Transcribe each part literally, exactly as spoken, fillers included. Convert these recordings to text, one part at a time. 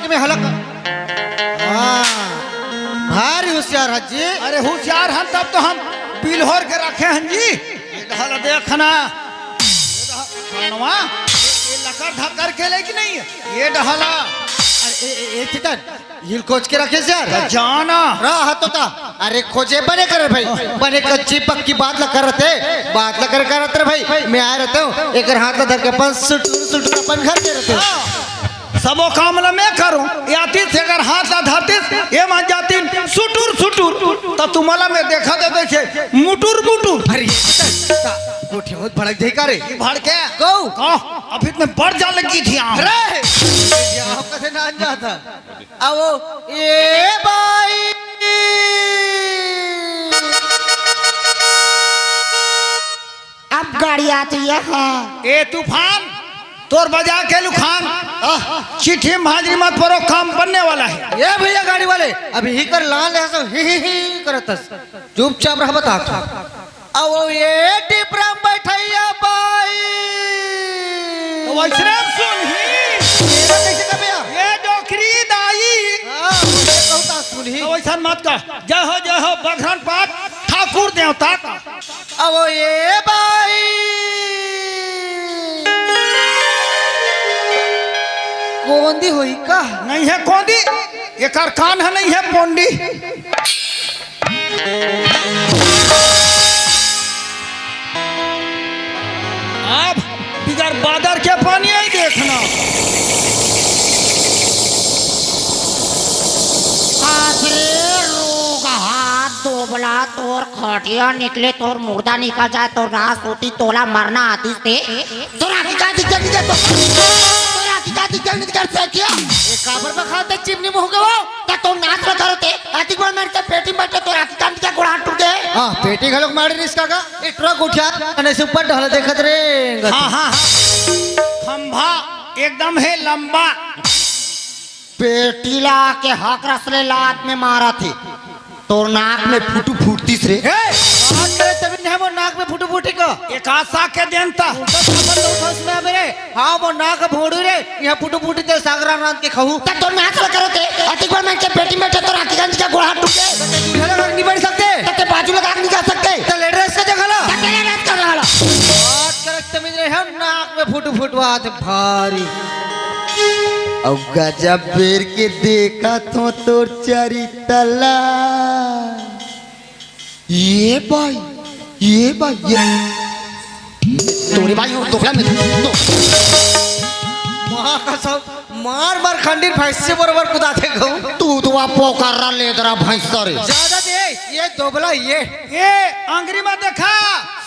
में हलक। हाँ, भारी होशियार हस जी। अरे होशियार हन, तब तो हम पिल्होर के रखे हन जी। ये डहला देखना, ये डहला, ये लकर धकर के ले कि नहीं? ये डहला। अरे, ए, ए, ए, चितन, हिल कोच के रखे हस यार। जाना। रहा तो ता। अरे खोजे बने करे भाई, बने कच्ची पक्की बात ला करत हे, बात ला करे करत रे भाई। मैं आए रहते हूँ, एक हाथ ला धर के अपन सुटुर सुटुर अपन घर के रहते हूँ। सबो काम ला मैं करूं, यातिस अगर हाथ ला धरतिस, ये मान जातिन सुटुर सुटुर, त तुम्हाला मैं देखा देते छे मुटुर मुटुर। अरे, ये बता, गोठे मत भड़क जाई का रे? ये भड़के? गौ। कहो, अभी तो मैं बढ़ जा लगी थी यहाँ। अरे, ये आप कैसे ना जाता? आओ, ए बाई। अब गाड़ी आती है, हाँ। ए तूफान, तोर बजा के लुखान। आह। चिट्ठी में हाजिरी मत परो, काम बनने वाला है। ये भैया गाड़ी वाले, अभी ही कर लान ले सो, ही, ही, ही करतस। चुपचाप रह बता तू। अब ये डिपरा में बैठैया बाई। तो वैसने सुन ही। ये कैसे कर भैया? ये डोकरी दाई। हाँ, ये कहता सुन ही। तो वैसन मत कर। जय हो, जय हो, बघरन पाट ठाकुर देवता का। अब ये बाई। कोंदी होई का? नहीं है कोंदी, एकर कान है, नहीं है पोंडी। अब बिगर बादर के पानी आई देखना। आखिरी रोग हाथ दोबला, तोर खटिया निकले, तोर मुर्दा निकल जाए, तोर नास होती, तोला मरना आतिस ते। तोर आँखी का दिक्कत नहीं तो, तोर आँखी का दिक्कत नहीं कर सकिया। ए काबर बखाते चिमनी मुँह के वो? त तो नाच ल करो ते, अतिक बड़ मेर के पेटी में बैठे तो राखी कांत के गोड़ हाथ टूट गए। हाँ, पेटी घलोक मारे रिस का का? ए ट्रक उठा, अने से ऊपर ढाला देखत रे। हाँ, हाँ, हाँ। खंभा एकदम है लंबा। पेटी ला के हकरस ले लात में मारा थे। तोर नाक में फुटू फूटतीस रे। ए! बात करे तभी नहीं मोर नाक में फुटू फूटी का। एक आशा के देन ता। उल्टा सामान तो उठा उसमें मेरे। हाँ, मोर नाक भोंडू रे, यहाँ फुटू फूटी ते सागरा रांध के खाहू। त तो नाच ल करो ते, अतिक बड़ मेर के पेटी में बैठे तो राखी कांत के गोड़ हाथ टूट गए। दूल्हे लगा नहीं बैठ सकते। त ते बाजू लगा नहीं जा सकते। त लेट रेस का जगह ला। त ते लेट रेस का जगह ला। बात करे तमीज रहे हम नाक में फुटू फुटवा आते भारी। अब गजब बेर के देखा तो तोर चरितला। ये भाई, ये भाई, ये तोरे भाई हो, दोगला में तो। माँ कसम, मार मार खंडीर भैंस से बरोबर कुदाथे कहूँ। तू तो आप पोकर रहा, लेदरा भैंस रे। ज्यादा दे, ये दोबला, ये। ये अंगरी में देखा,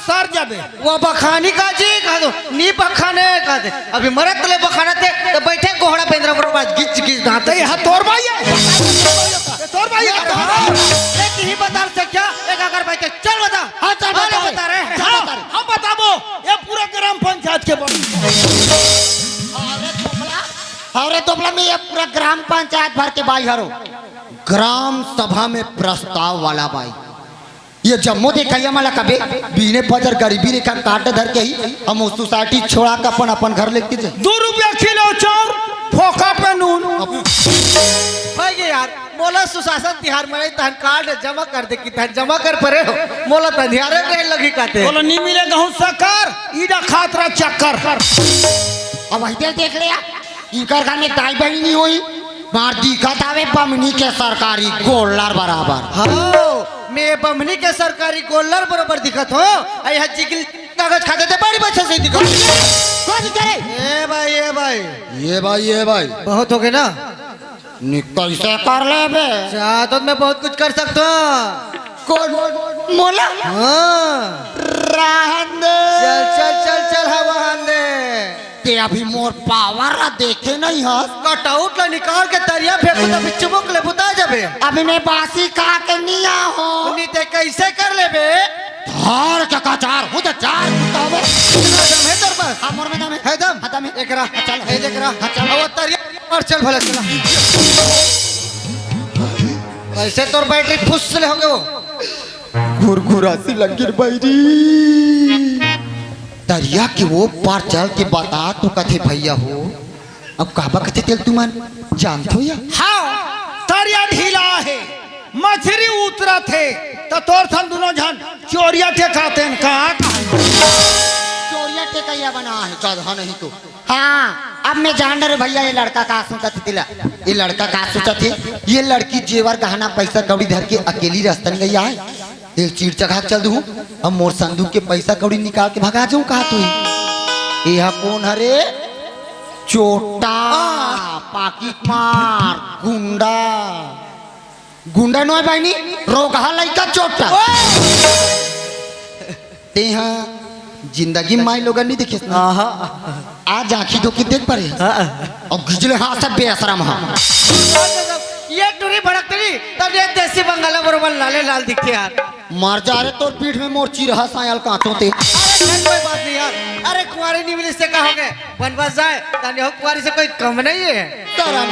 सर जाबे। वो बखानी का जी कह दो, नी बखाने कह दे। अभी मरत ले बखाना ते, तो बैठे कोहड़ा पेंद्रा पर बाज गिच गिच दांत। ये हा तोर भाई है। ये तोर भाई है। ये तो हाँ। ये तिही बता से क्या? एक अगर भाई के चल बता। हाँ, चल अरे बता। बता रहे। चल हाँ, बता रहे। हम बताबो। ये पूरा ग्राम पंचायत के बन। अरे तोपला, अरे तोपला में ये पूरा ग्राम पंचायत भर के बाई हरो। ग्राम सभा में प्रस्ताव वाला बाई। ये जम्मो देखइया मन ला कबे, बिने बजर गरीबी रेखा काट धर के ही हम वो सोसाइटी छोड़ा के अपन, अपन घर लेके जाए। दू रुपया किलो चाउर, फोका पे नून। भाई के यार, मोला सुशासन तिहार मनाई तहन कार्ड जमा कर दे कि तहन जमा कर परे हो। मोला तहन ध्यान रहे लगी काते। बोला नी मिले गहूं शक्कर, ईडा खात रहा चक्कर। अब वही देख ले यार। इनकर घर में दाई बहिनी नहीं होई, मार दिखत आवे बमनी के सरकारी गोल्लर बराबर। हाँ, मैं बमनी के सरकारी गोल्लर बराबर दिखत हो। आई हा जिगिल कागज खा देते बड़ी बच्चा से दिखत। कौन करे? ए भाई, ए भाई। ये भाई, ये भाई। बहुत हो गए ना? नी कैसे कर लेबे? जा, तो मैं बहुत कुछ कर सकता हूँ। कौन? मोला? हाँ। रहन दे। चल, चल, चल, चल, हवा हन दे। ते अभी मोर पावर ला देखे नहीं हस? कटआउट ला निकाल के तरिया फेंकू त अभी चिमुक ले बुता जाबे। अभी मैं बासी खा के नहीं आहो। नी ते कैसे कर लेबे? धार के का चार, हो जा चार कुत्ता बे। इतना दम है तोर पास? हाँ, मोर में दम है। है दम? हाँ, दम है। एक रहा। हाँ, चल। है एक रहा। हाँ, चल। अब वो तरिया और चल भला चला। वैसे तोर बैटरी फुस ले होगे वो। घुरघुरासी लंगिर बैरी। तरिया के वो पार चल के बता तो कथे भैया हो। अब काबर कथे तेला तुमन जानथो या? हाँ, तरिया ढीला हे, मछरी उतरत हे, त तोर सन दुनों झन चोरिया टेकातेन का? चोरिया टेकइया बना हे, गधा नहीं तो। हाँ, अब मैं जान डरे भैया, ये लड़का का सोचत हे तेला। ये लड़का का सोचत हे? ये लड़की जेवर गहना पैसा कौड़ी धर के अकेली रस्ता नहीं गई आए। ये चीर चघा के चल दूँ, अब मोर संदूक के पैसा कौड़ी निकाल के भगा जाऊँ कहा तू? ये हा कौन हरे? चोट्टा, पाकिट मार, गुंडा। गुंडा नोय बहिनी, रोगहा लइका चोट्टा। तेहा जिंदगी में माई लोगन नहीं देखेस ना। आहा। आज आँखी धो के देख परे। हाँ। अउ गिजले हाँ सब बेसरम हा। ये टूरी भड़कती, तब ये देसी बंगाला बरोबर लाले लाल दिखथे यार। मर जा रे, तोर पीठ में मोर चिरहा सायल काटों ते। अरे खैर, कोई बात नहीं यार। अरे कुंवारी नहीं मिली से का हो गए, बनवास जाए, तानी हो कुंवारी से कोई कम नहीं है। शरम।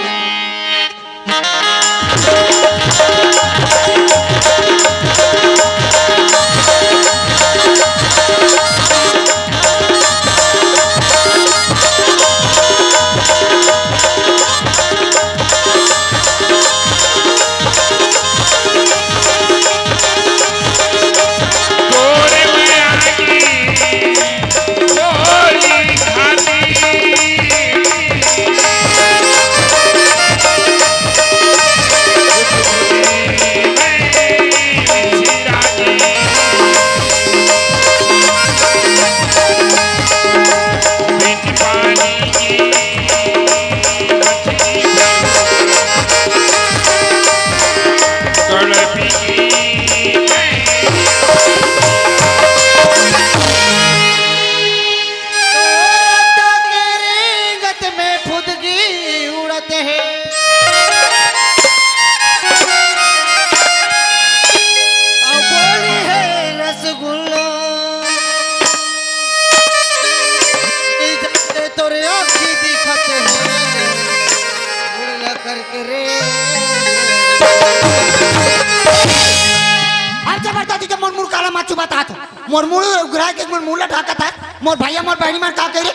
अब जबरदस्ती के मोर मुड़ काला माचू बतात। मोर मुड़ उघरा के मोर मुड़ ला ढाकत हे। मोर भैया मोर बहिनी मन का कही रे?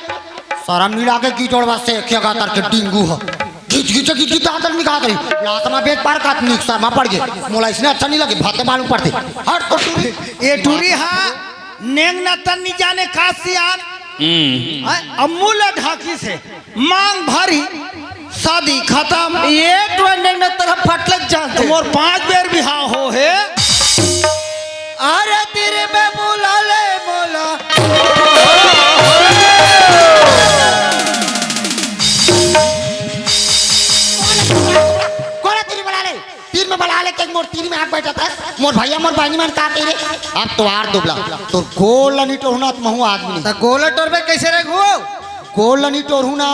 शरम नहीं लागे कि जोड़वा से एक जगह तर के डिंगू हो। घिच घिच घिच घिच हाथ में कहा करी। लात में बेच पार का निक शर्मा पड़ गए। मोला इसने अच्छा नहीं लगे, भाते मालूम पड़ते। हट तो टूरी। ये टूरी हा, नेंग नतन नहीं जाने का सियान। हम्म। हैं? अमूल ढाकी से मांग भरी, शादी खत्म। ये टूरी नेंग नतन फटलक जानते। मोर पांच बेर बिहाव हो हे। अरे तेरे में बुला ले मोला। कोन हे तेरी बला ले? तीर में बला ले के मोर तीर में आके बैठा था। मोर भैया मोर बहिनी मन का कही रे? अब तो आर दुबला। तोर गोल ला नहीं टोरहूँ ना त महूँ आदमी नहीं। त गोल टोरबे कैसे रे घुओ? गोल ला नहीं टोरहूँ ना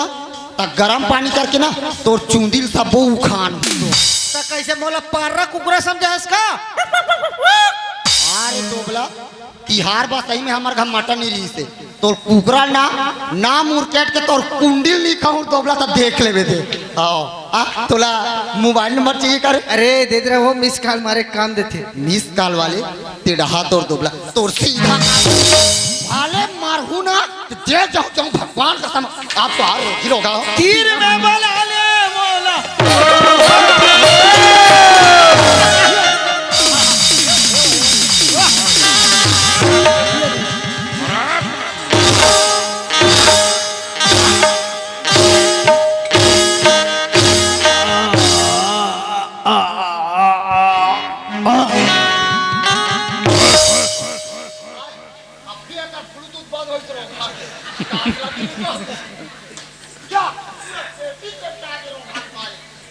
त गरम पानी करके ना तोर चुंदिल सबो उखान। त कैसे मोला पर्रा कुकरा समझा हस का? अरे दुबला। तिहार बा सही में हमर घर मटन नहीं रही से। तोर कुकरा ना, ना मुरकेट के तोर कुंडिल नहीं खाऊं दोबला त देख लेबे दे। आओ, आ, तोला मोबाइल नंबर चाहिए का रे? अरे, दे दे रहा वो मिस कॉल मारे काम देथे। मिस कॉल वाले, तेरा हाथ और दोबला, तोर सीधा। भाले मारहू ना, त दे जाऊं, जाऊं भगवान कसम, आप तो हार रोगी लोग हो। तीर में बला ले मोला।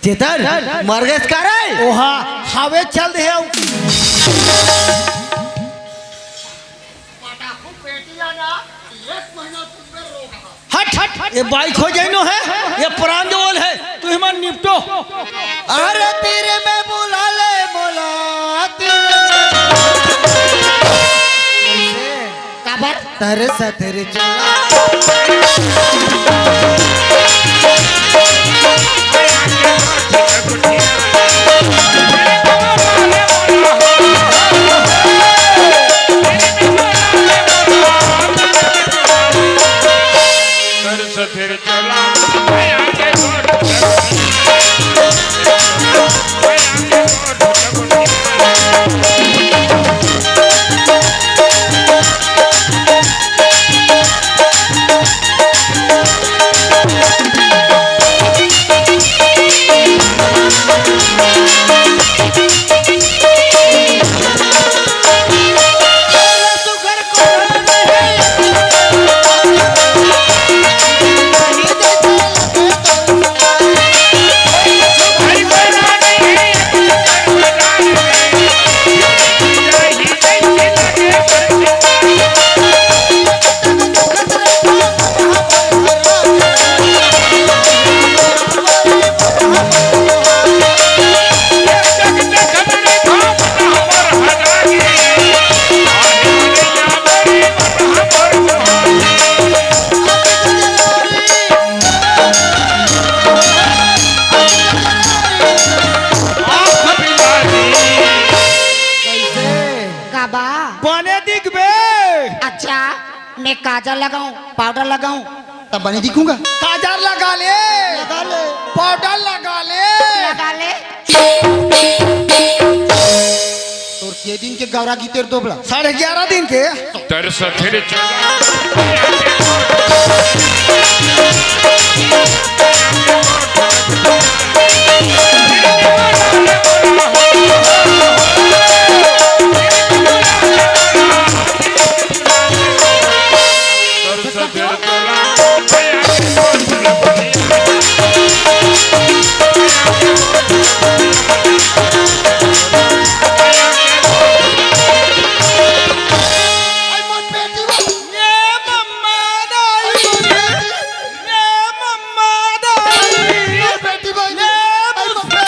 चेतन, मर गए का रे? ओहा, हावे चल दे हऊ। हट, हट, ये बाइक हो जाइनो है, ये प्राण देवल है, तू ही मन निपटो। अरे तीर में बुला ले मोला, तीर में। काबर? तर सतर चला। तर सतर चला। मैं काजल लगाऊं, पाउडर लगाऊं, तब बने दिखूंगा। काजल लगा ले, लगा ले। पाउडर लगा ले। लगा ले। तोर के दिन के गौरा गीतेर दोबला? साढ़े ग्यारह दिन के। तरसथे रे चला। ए मम्मा दाई, ए मम्मा दाई, ए बेटी भाई, ए मम्मा।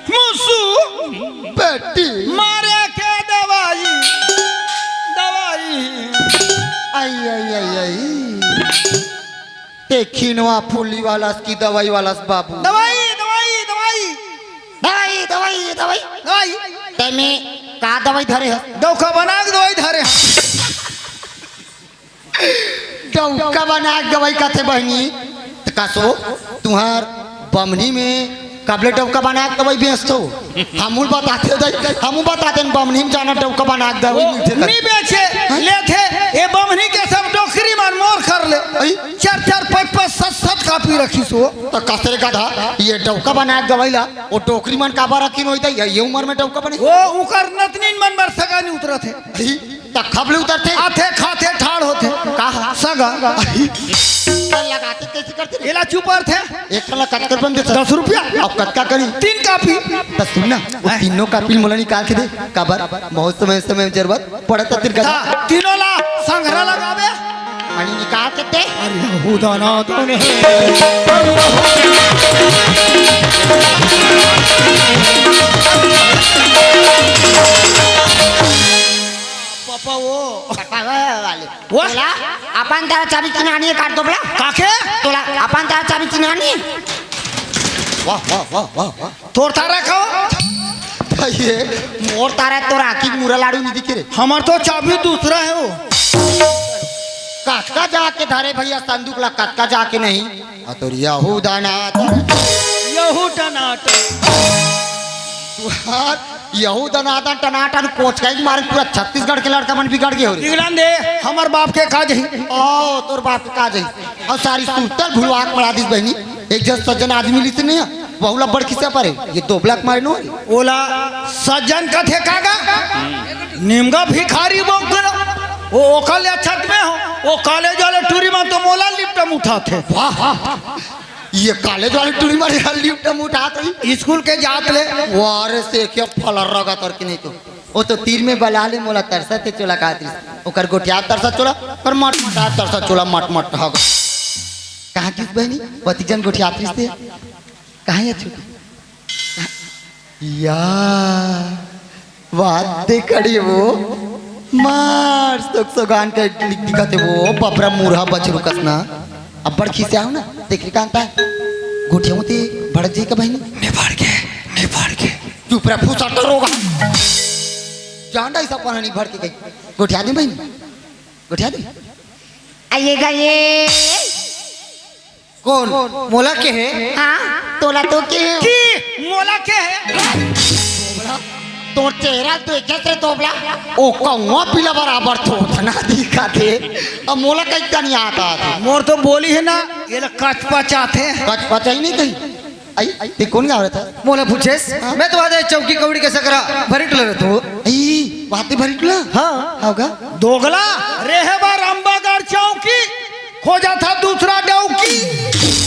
मुसु बेटी। मारे के दवाई, दवाई। आई, आई, आई, आई। ते खिनवा फुल्ली वालस की दवाई वालस बाबू? दवाई, दवाई, दवाई। दवाई, दवाई, दवाई। दवाई। ते में का दवाई धरे हस? डौका बना के दवाई धरे हस। डौका बना के दवाई कथे बहिनी। त कसो, तुहार बमनी में कबले डौका बना के दवाई बेचथो? हमू ल बताते दई, हमू बताते बमनी में जाना डौका बना के दवाई वो मिलथे। नहीं बेचे, लेथे। ए बमनी के सब डोकरी मन मोर कर ले। अई? चार चार पाँच पाँच सात सात कापी रखिस हो। त कस रे गधा, ये डौका बना के दवाई ला, वो डोकरी मन काबर रखिन होई दई, ये उम्र में डौका बने? वो उकर नतनीन मन बर सगा नहीं उतरत हे। अई? त खबले उतरथे? आथे, खाथे, ठाड़ होथे। का? सगा। लगाथे कइसे करथे रे? एला चुपरथे। एक ठन ला कतका रुपया म देथे? दस रुपया। अब कतका करी? तीन कापी। त सुन ना, वो तीनों कापी ल मोला निकाल के दे। काबर? बहुत समय, समय में जरूरत पड़त हे तेर गधा। हाँ, तीनों ला संघरा लगाबे। अरे निकाल के दे। अरे यहूदा नादन हे। पापा वो। पापा वो वाले। वो? तोला अपन तारा चाबी चिन्हानी हे काट दोबला। काके? तोला अपन तारा चाबी चिन्हानी। वाह, वाह, वाह, वाह, वाह। तोर तारा का? ये मोर तारा तोर आँखी मुरा लाड़ू नहीं दिखे रे। हमर तो चाबी दूसरा हे वो। कतका जाके धरे भैया संदूक ला, कतका जाके नहीं। आ तोर यहूदा नादन। यहूदा नादन। तुहार यहूदा नादन टनाटन कोचकाई के मारे पूरा छत्तीसगढ़ के लड़का मन बिगड़ गे हो रे। बिगड़न दे, हमर बाप के का जही। ओ, तोर बाप के का जही। अउ सारी सुरता ल भुलवा के मड़ा दिस बहिनी। एक झन सज्जन आदमी मिलिस नहीं, वहू ला बड़ खिसिया परे। ये दोबला के मारे नो रे। ओला सज्जन कथे का गा? निमगा भिखारी बोल के ना। वो ओकर ले अच्छा त मैं हो। वो कॉलेज वाले टूरी मन तो मोला लिपटम उठाथे। वाह। ये कॉलेज वाले टूरी मन यार लिपटम उठात रही। स्कूल के जात ले। वारे से क्या फलर रगा तर के नहीं तो। वो तो तीर में बला ले मोला तरसथे चोला का दृश्य। ओकर गोठिया तरसथे चोला, पर मट मट तरसथे चोला मट मट हग। कहाँ किस बहिनी? पति जन गोठिया दृश्य। कहाँ ये छोटी? या, बात दे खड़ी वो। मार सोक सोगान के दिखत हे वो, पपरा मुरहा बछरू कस ना। अब्बड़ खिसियाव ना, देख रे कांता। गोठिया ते भड़क जाई का बहिनी? नहीं भड़के, नहीं भड़के। चुप रह, फुसट रोगा। जान डाई सब पढ़ा नहीं भड़के गई। गोठिया दे बहिनी, गोठिया दे। आइएगा ये। कौन? मोला के हे? हाँ, तोला तो के हे? की मोला के हे? तोर चेहरा तो एक जस रे तोबला। ओ कौवा पीला बराबर तो उतना दिखा थे। अब मोला कहीं का नहीं आता था। मोर तो बोली हे ना, ये ला कचपच आथे। कचपच ही नहीं कहीं। आई, आई, ते कौन गाँव रहता? मोला पूछेस? हाँ? मैं तो आ जाए चौकी कौड़ी के सकरा भरी टोला रहता हूँ। आई, बातें भरी टोला? हाँ। होगा? दोगला, रेहे बर अम्बागढ़ चौकी। खोजा था दूसरा डौकी।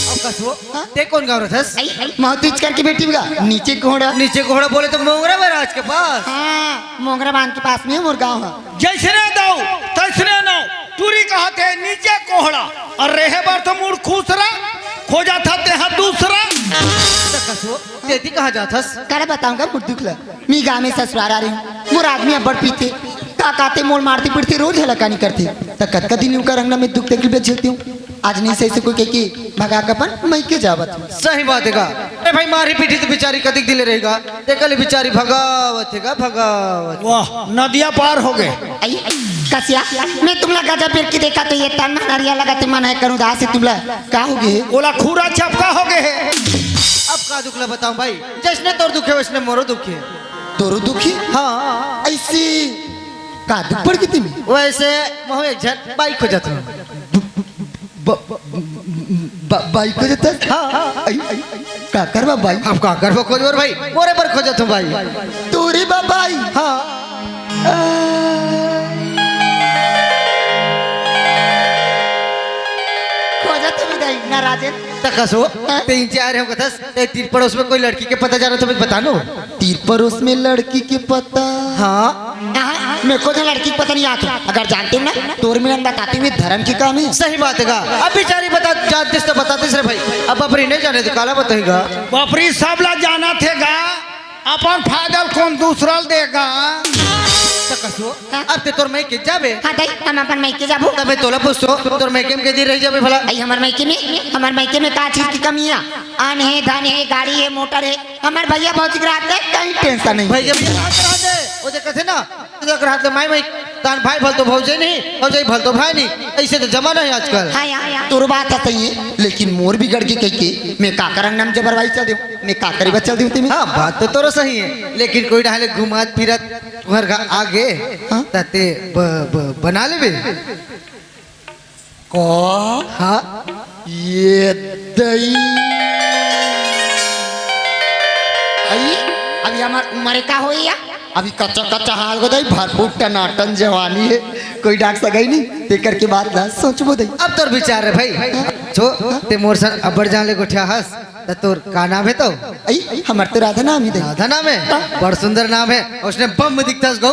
अब कसो, हाँ? ते कौन गाँव रहथस? महतीज करके बेटी बगा, नीचे घोड़ा। नीचे घोड़ा बोले तो मोंगरा महाराज के पास। हाँ, मोंगरा बांध के पास में मोर गाँव है। जैसने दऊ, तैसने नऊ। टूरी कहा थे नीचे कोहड़ा, और रेहे बर तो मूड खुश रहा, खोजा था ते हा दूसरा। अब कसो, तेती कहाँ जाथस? करे बताऊंगा मुर्दुक ला। मी गाँव में ससुरार आ रही हूँ। मोर आदमी अब्बड़ पीथे। का काते मोल मारती पीटती रोज हलाकानी करती। त कतका दिन उनका रंगना में दुख तकलीफ झेलती हूँ। आज नहीं सही से कोई कह के भगा के अपन मइके जावत हूँ। सही बात हे गा। अरे भाई, मारी पीटी तो बेचारी कतिक दिले रहेगा, तेकर ले बेचारी भगावत हे गा, भगावत। वाह, नदिया पार हो गए। आई, कसिया, मैं तुमला गजा पेर के देखा तो ये तन नरिया लगा ते मन है करूँ दास तुमला। का हो गए? ओला खूरा चपका हो गए हे। अब का दुख ला बताऊं भाई, जैसने तोर दुख हे वैसने मोरो दुख हे। तोरो दुख हे? हाँ। ऐसी का दुख पड़ गई तुम्हें? वैसे महू एक झन बाई खोजत हूँ। ब-, ब-, ब-, बाई खोजत हस? हाँ, हाँ। आई, आई, आई, का करबा बाई? अब का करबो खोजबो रे भाई? मोरे बर खोजत हूँ भाई। तोरे बा बाई? हाँ। आ। खोजत हूँ दाई, ना राजेन। त कसो, हाँ? ते इंतजार हो कथस, ते तीर पड़ोस में कोई लड़की के पता जाना तो मैं बता नो। तीर परोस में लड़की के पता। हाँ। हाँ, मैं खुद लड़की के पता नहीं आता। अगर जानते ना, तोर मिलन बताती हुई धर्म की काम है। सही बात हे गा। अब बेचारी बता, जानते तो बताते रे भाई। अब बापरी नहीं जाने तो काला बताएगा। बापरी सब ला जाना थे गा। अपन फायदा ल कौन दूसरा ल देगा? त कसो, हाँ? अब ते तोर मइके जाबे। हाँ दाई, हम अपन मइके जाबो। तबे तोला पूछो, तोर मइके में के दिन रह जाबे भला? आई हमर मइके में, हमर मइके में का चीज की कमी है? अन है, धन है, गाड़ी है, मोटर है। हमर भैया भौजी के रहते कहीं टेंशन नहीं। भैया भैया रहते, रहते, वो जे कथे ना, तो रहते माई माई, तान भाई भल तो भौजे नहीं, भौजे भल तो भाई नहीं। ऐसे तो जमाना है आजकल। हाँ यार, तोर बात तो सही है, लेकिन मोर बिगड़ के कह के मैं का करंग नाम जबरवाई चल दे, मैं का करी बच्चा दे तुम्हें। हाँ, बात तो तोरो सही है, लेकिन कोई डाले घुमात फिरत तुम्हार घर आगे, हाँ? तते ब-, ब-, बना लेबे। का? हाँ? ये दई। अई, अभी हमार उम्र का होई या? अभी कच्चा कच्चा हाल को दई, भरपूर टनाटन जवानी है, कोई डाक सगाई नहीं, ते करके बात ना सोचबो दई। अब तोर विचार है भाई, छो, ते मोर सन अब्बड़ जान ले गोठिया हस, त तोर का नाम है तो? अई, हमर तो राधा नाम ही दई। राधा नाम है? बड़ सुंदर नाम है, उसने बम दिखता गो।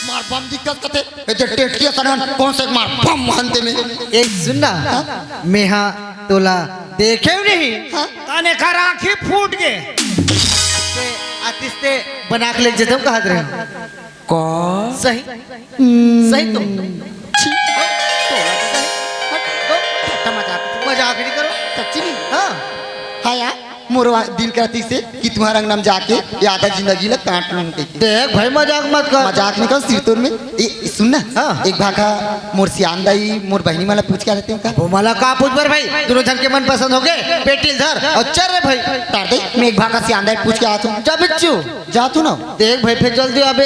मार बम दिखता कते। ए, ते टेटकिया सनन, कौन से मार बम हंते में? ए, सुन ना, हाँ? मेहा तोला देखे नहीं। हाँ? ताने कर आँखी फूट गे। ते आतिश ते बना के ले जतम कहत रहे। का? सही। हम्म। सही तो। छी। तोला तो सही। हट, तो ठट्टा मजाक। मजाक नहीं करो। सच्ची में? हाँ। हाँ यार। मोर वा-, दिल करती से कि तुम्हारा अंगना में जाके ये आधा जिंदगी ला काट लूं कह के। देख भाई, मजाक मत कर। मजाक नहीं कर, सिरतोर में। ए, सुन ना, हाँ। एक भाखा मोर सियान दाई, मोर बहिनी मला पूछ के आ लेते हैं का? वो मला का पूछ बर भाई, दोनों जन के मन पसंद हो गए, पेटी ल धर और चल रे भाई। तार दे, मैं एक भाखा सियान दाई पूछ के आत हूँ। जा बिच्चू। जा तू ना। देख भाई, फिर जल्दी आबे।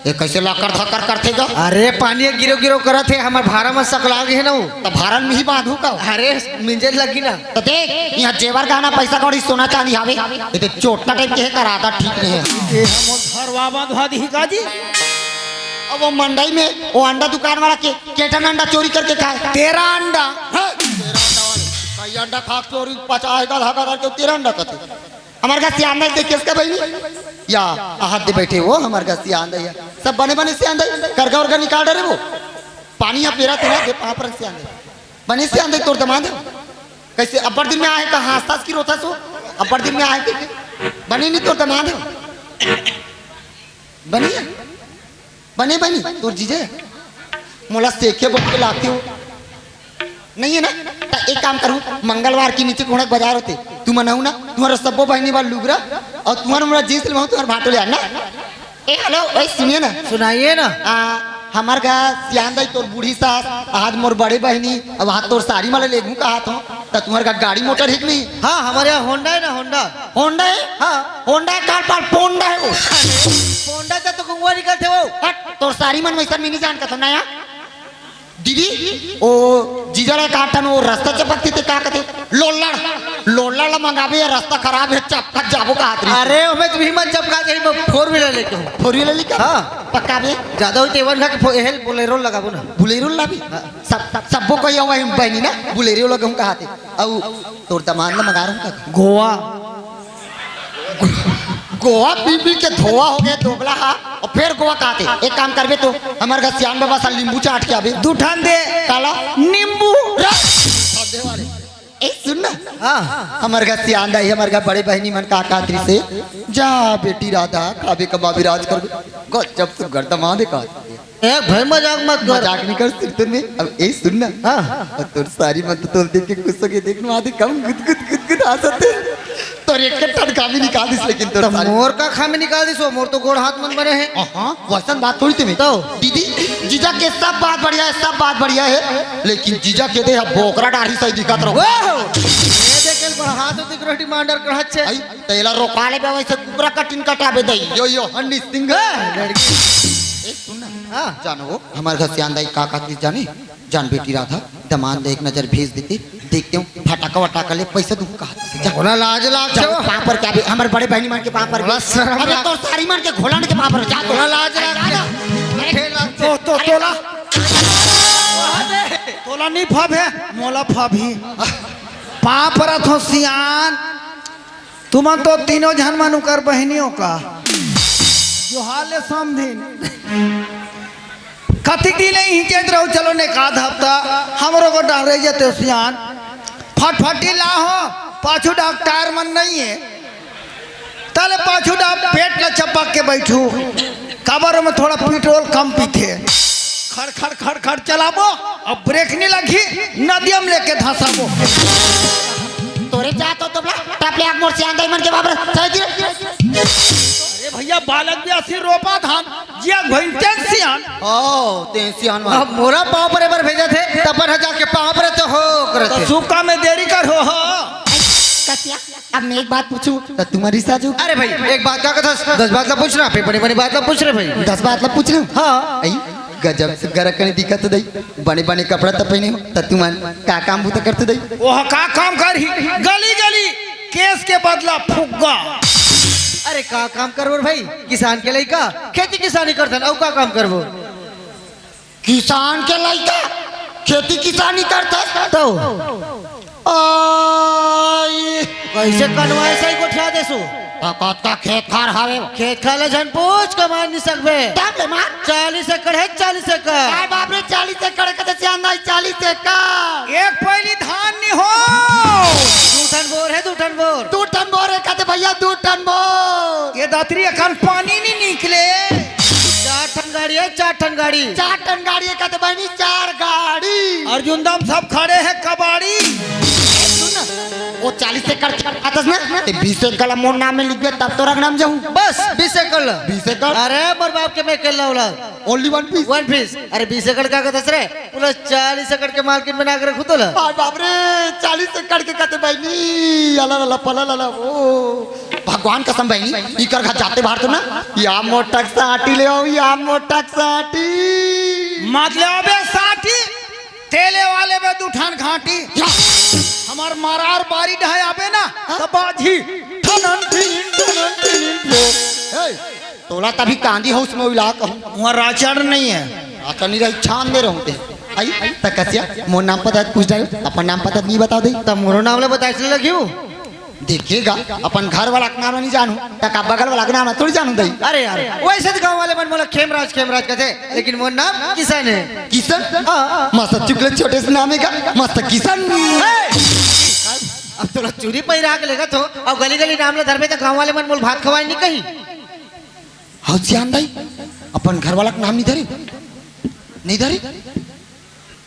ये कैसे लकर धकर करथे गा? अरे, पानी गिरो गिरो करत हे, हमर भारा में सकला गे हे ना वो। त भारा में ही बांधू का? अरे, मिंजे लगी ना। त देख, यहाँ जेवर गहना, पैसा कौड़ी, सोना चांदी हावे। ये तो चोटा टाइप के है, कराता ठीक नहीं है। ए, हम घरवा बंधवा दी का जी? अब वो मंडई में वो अंडा दुकान वाला के, केटन अंडा चोरी करके खाए। तेरा अंडा। हाँ? तेरा अंडा वाले। कई अंडा खा के चोरी पचाएगा, धागा धर के तेरा अंडा कथे। हमर घर सियान दाई देखे इसका बहिनी? या, हाथ दे बैठे वो, हमर घर सियान दाई है। सब बने बने सियान दाई, करगा उरगा निकाल डरे वो। पानी यहाँ पेरा तेरा, दे पाँव पर सियान दाई। बने सियान दाई तोर दमांद है। कैसे अब्बड़ दिन में आए का हाँसतास की रोता सो? अब्बड़ दिन में आए के? बने नहीं तोर दमांद है। बने है? बने बनी, तोर जीजे? मोला सेखे बोल के लाते हो। नहीं है ना? त एक काम करूँ, मंगलवार की नीचे कोणक बाजार होते। तुम मनाऊ ना, तुम्हारा सब्बो बहिनी बार लुगरा और तुम्हारा मोला जींस सिलवाऊँ, तुम्हारा भाटो ले आना। ए, हेलो, ओए, सुनिए ना। सुनाइए ना। आ, हमार गा सियान दाई तोर बूढ़ी सास, आज मोर बड़े बहिनी, अब वहाँ तोर सारी माला लेगू कहा था, त तुम्हार गा गाड़ी मोटर है कि नहीं? हाँ, हमारे यहाँ होंडा है ना, होंडा। होंडा है? हाँ। होंडा है, काल पाल पोंडा है वो। पोंडा तो, तो कुंगवा निकलते वो। हट, तोर सारी मन वैसा मैं नहीं जान का था, नया। दीदी, ओ जीजा ला काटन, वो रास्ता चपकती ते का कथे? लोलड़, लोलड़ ला मंगाबे, या रास्ता खराब है, चपकत जाबो का हाथ रे। अरे, ओमे तुम्ही मन चपका जाई, मैं फोर व्हीलर लेके हूँ। फोर व्हीलर लेके? हाँ। पक्का बे? ज्यादा होई तो एवन खा के फो-, एहल बोलेरो लगाबो ना। बोलेरो लाबी? हाँ। सब, सब, सबको कही हुआ है बहनी ना, बोलेरो लगे हूँ कहा थे। अउ तोर दमान ला मंगा रहूँ का? गोवा। गोवा पी पी के धोवा हो गया दोगला हा, और फिर गोवा कहते। एक काम करबे तो, हमार घर सियान बाबा सा नींबू चाट के आबे। दू ठन दे। काला? नींबू। रा-, ए, सुन ना। हाँ। हमार घर सियान दाई, हमार घर बड़े बहनी मन का कहत रही से, जा बेटी राधा, खाबे कमाबे राज करबे। गजब सुग्घर दमाद का। ए भाई, मजाक मत कर। मजाक नहीं कर सकते मैं। अब ए सुन ना। हाँ। और तोर सारी मन तो तोर देख के खुश हो गए। देख ना, आदि कम गुद गुद गुद गुद हंसत हे। तोर एक ठन खामी निकाल दिस, लेकिन तोर तो सारी मोर का खामी निकाल दिस, वो मोर तो गोड़ हाथ मन बने हे। हाँ, वैसन बात थोड़ी थी मैं। तो? दीदी, जीजा के सब बात बढ़िया है, सब बात बढ़िया है, लेकिन जीजा के दे अब बोकरा डाढ़ी सही दिखत रहो। वाह! ये देख, बढ़ा तो दिख रही डिमांडर कढ़ाचे। आई, तेला रोका ले बे, वैसे कुकरा कटिन कटाबे दई। यो, यो, हन्नी सिंह। ए, लड़की। ए, सुन ना। हाँ। जानो, हमारे घर से आंदा ही का का चीज जानी? जान बेटी राधा, दमान दे एक नजर भेज देते, देखते हूँ, फटाका वटाका ले, पैसा दूँ कहा से। जा। बोला लाज लाग जाओ, छो। पाँव पर क्या भी, हमारे बड़े बहनी मन के पाँव पर। बोला शर्म अबे लाग। तो सारी मन के घोलन के पाँव पर, जा तो। बोला लाज लाग। जा ना। अरे, ठेला। तो, तो, अरे, तोला। तोला नहीं फाबे, मोला फाबी। पाँव परत हो सियान। तुमन तो तीनों झन मन उकर बहनियों का। जो हाल ले समधिन। कतिक दिन नहीं हिंचेत रहो, चलो ने का हफ्ता, हमरो को डहरे जते सियान। फटफटी लाहो, पाछू डॉक्टर मन नहीं है। तले पाछू डा पेट ला चपक के बैठू। काबर में थोड़ा पेट्रोल कम पीथे। खड़ खड़ खड़ खड़ चलाबो, अब ब्रेक नहीं लगी, नदिया में लेके धसाबो। तोरे चाहत हो तबला, टपले आग मोर सियान दाई मन के बाबर, चाहे धीरे। अरे भैया, बालक भी असी रोपा धान, जिया भइंटेन सियान। ओ, ते सियान वाला। अब मोरा पाँव पर एबर भेजा थे, तब पर हजार के पाँव पर तो हो करते। तो सुक्का में देरी कर हो, हो। कसिया, अब मैं एक बात पूछूं, तो तुम्हारी साजू। अरे भाई, एक बात का कथा, दस बात ला पूछना, फिर बड़ी बड़ी बात ला पूछ रहे भाई। दस बात ला पूछ रहे हो? हाँ। आई, गजब से गरकने दिखत दई, बने बने कपड़ा तो पहने हो, तो तुमन का काम बूता करते दई? ओह का काम करही? गली गली केस के बदला फुग्गा। अरे का काम करबो रे भाई, किसान के लइका, खेती किसानी करथन, अउ का काम करबो? किसान के लइका खेती किसानी करथस? तो आई। कैसे कनवाए सही गोठिया देसु? त कतका खेत खार हवे? खेत खार ला झन पूछ, कमा नहीं सकबे। तब ले मार। चालीस एकड़ है, चालीस एकड़। अरे बाप रे, चालीस एकड़ के तो सियान दाई, चालीस एकड़। एक पैली धान नहीं हो। दू ठन बोर है, दू ठन बोर। दू ठन बोर है कहते भैया, दू ठन बोर। ये दातरी अखन पानी नहीं निकले। चार ठन गाड़ी है, चार ठन गाड़ी। चार ठन गाड़ी है कहते बहनी, चार गाड़ी। अर्जुन दाम सब खड़े हैं कबाड़ी। सुन ना, वो चालीस एकड़ खेत आतस ना, ते बीस एकड़ ला मोर नाम में लिख दे, तब तोरा के नाम जाऊं। बस बीस एकड़ ला। बीस एकड़? अरे मोर बाप के मैं अकेला होला। Only one piece? One piece। अरे बीस एकड़ का कहत हस रे? पूरा चालीस एकड़ के मालकिन बना के रखू तोला। अरे बाप रे, चालीस एकड़ के कहते बहनी, अला ला ला, पला ला ला, ओ। भगवान कसम बहनी, इकर घर जाते बाहर तो ना, या मोटक साटी ले आओ, या मोटक साटी। मत ले आबे साटी, तेले वाले बे दू ठन घाटी। या। हमार मरार बारी ढाए आबे ना, हाँ? त बाजी। ठनन ठिन, ठनन ठिन, ठिन। ए, तोला तभी कांदी हाउस में उला कहूं। वहाँ राचड़ नहीं है। राचड़ नहीं रही, छान दे रहूं ते। आई, त कसिया, मोर नाम पता पूछ डाल, अपन नाम पता नहीं बता दे। तब मोरो नाम ले बताए चले लगी हूँ। देखेगा, अपन घर वाला के नाम नहीं जानू, त का बगल वाला के नाम थोड़ी जानू दई। अरे यार, वैसे तो गांव वाले मन मोला खेमराज, खेमराज कहते, लेकिन मोर नाम किशन है। किशन? हाँ। मस्त चुकले छोटे से नाम है का? मस्त किशन। ए! अब तोला चूरी पहिरा के लेगा तो, अब गली गली नाम ला धरबे तो गांव वाले मन मोला भात खवाए नहीं कही। हौ सियान दाई, अपन घर वाला के नाम नहीं धरे, नहीं धरे।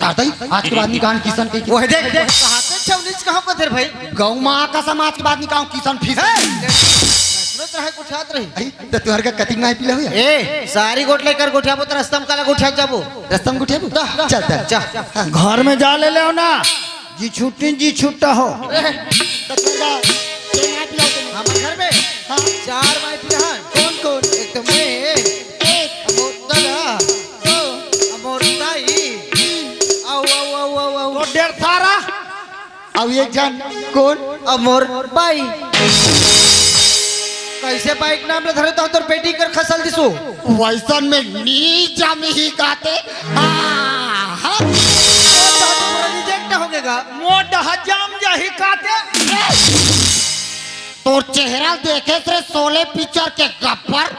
तार दाई, आज के बाद नहीं कहान किशन के। वो है देख, देख। कहाते छौनीच कहाँ को तेरे भाई? गौ माँ का समाज के बाद नहीं कहान किशन फिशन। सुनत रहे, गुठियात रही। आई, तो तुहर का कतिक माय पीला हुआ? ए, सारी गोट लेकर गुठियाबो तो रस्तम काला गुठियात जाबो। रस्तम गुठियाबो? दा, चल, चल। चल। हाँ। घर में जा ले ले हो ना। जी छुट्टी जी छुट्टा हो। ए, तो तेरा, तेरा नाम पिलाओ तुम। हमारे घर में हाँ। चार माई पिला है। कौन कौन? एक तो मैं, एक। अमोर दादा, दो। अमोर ताई। तीन। आओ, आओ, आओ, आओ, आओ। वो डेढ़ सारा। अब एक जन कौन? अमोर बाई। कैसे बाई के नाम ले धरे तो तोर बेटी कर खसल दिसो? वैसन में नी जामी ही काते। आ, हाँ। वो तो पूरा रिजेक्ट हो गएगा। मोर डहा जाम जाही काते। तोर चेहरा देखे से शोले पिक्चर के गब्बर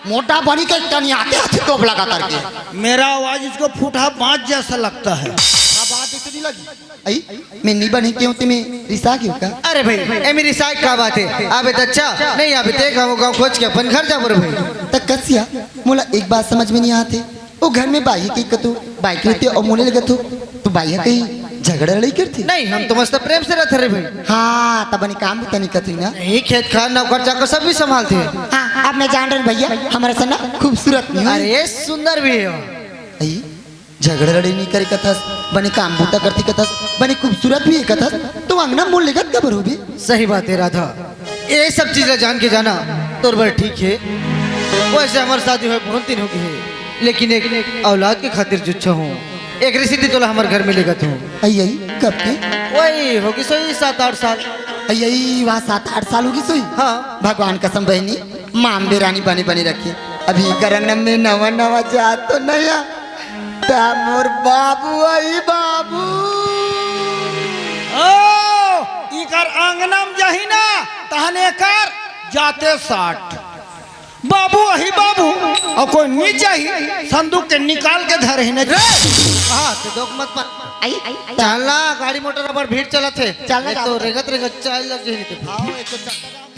मोटा बनी के तनी आते आते तोप लगा करके। मेरा आवाज इसको फूटा बाज जैसा लगता है। आवाज इतनी लगी। आई, मैं नी बनी क्यों ते मैं रिसा क्यों का? अरे भाई, ए मेरी साइड का बात है। आबे तो अच्छा, नहीं आबे देख हम गाँव खोज के अपन घर जा बोल भाई। त कसिया, मोला एक बात समझ में नहीं आते। वो घर में बाई के कतू, बाई के ते अउ मोले लगत हो, तो बाई कहीं झगड़ा लड़ाई करती? नहीं, हम तो मस्त प्रेम से रहते रे भाई। हाँ, तब बने काम भी तनी करती ना। नहीं, खेत खार नौकर चाकर सब भी संभालते हैं। हाँ, अब मैं जान रहे भैया, हमारा सन्ना खूबसूरत नहीं है। अरे, सुंदर भी है। आई, झगड़ा लड़ाई नहीं करे कथस, बने काम बूता करती कथस, बने खूबसूरत भी है कथस, तो अंगना मोल लेगत कबर हो भी? सही बात है राधा, ये सब चीज ला जान के जाना तोर बर ठीक है। वैसे हमार शादी होए बहुत दिन हो गए है, लेकिन एक औलाद के खातिर जुच्छा हूँ। एक रिश्ते तोला हमार घर में लेगत हूँ। आई आई, कब के? वही होगी सोई सात आठ साल। आई आई, वहाँ सात आठ साल होगी सोई। हाँ। भगवान कसम बहनी, माँ अम्बे रानी बने बने रखी। अभी करंगन में नवा नवा जात तो नया, ता मोर बाबू आई बाबू। ओ, इकर अंगना में जाही ना, तहने कर जाते साठ। बाबू अही बाबू, अउ कोई नी चाही, संदूक के निकाल के धरे ही ना। रे! हाँ, तो दोख मत पर। आई, आई, आई। चल ना, गाड़ी मोटर अबर भीड़ चलत हे। चल ना, एक तो जाओ। रेगत रेगत चाल लग जाही तो। आओ, एक तो चक्कर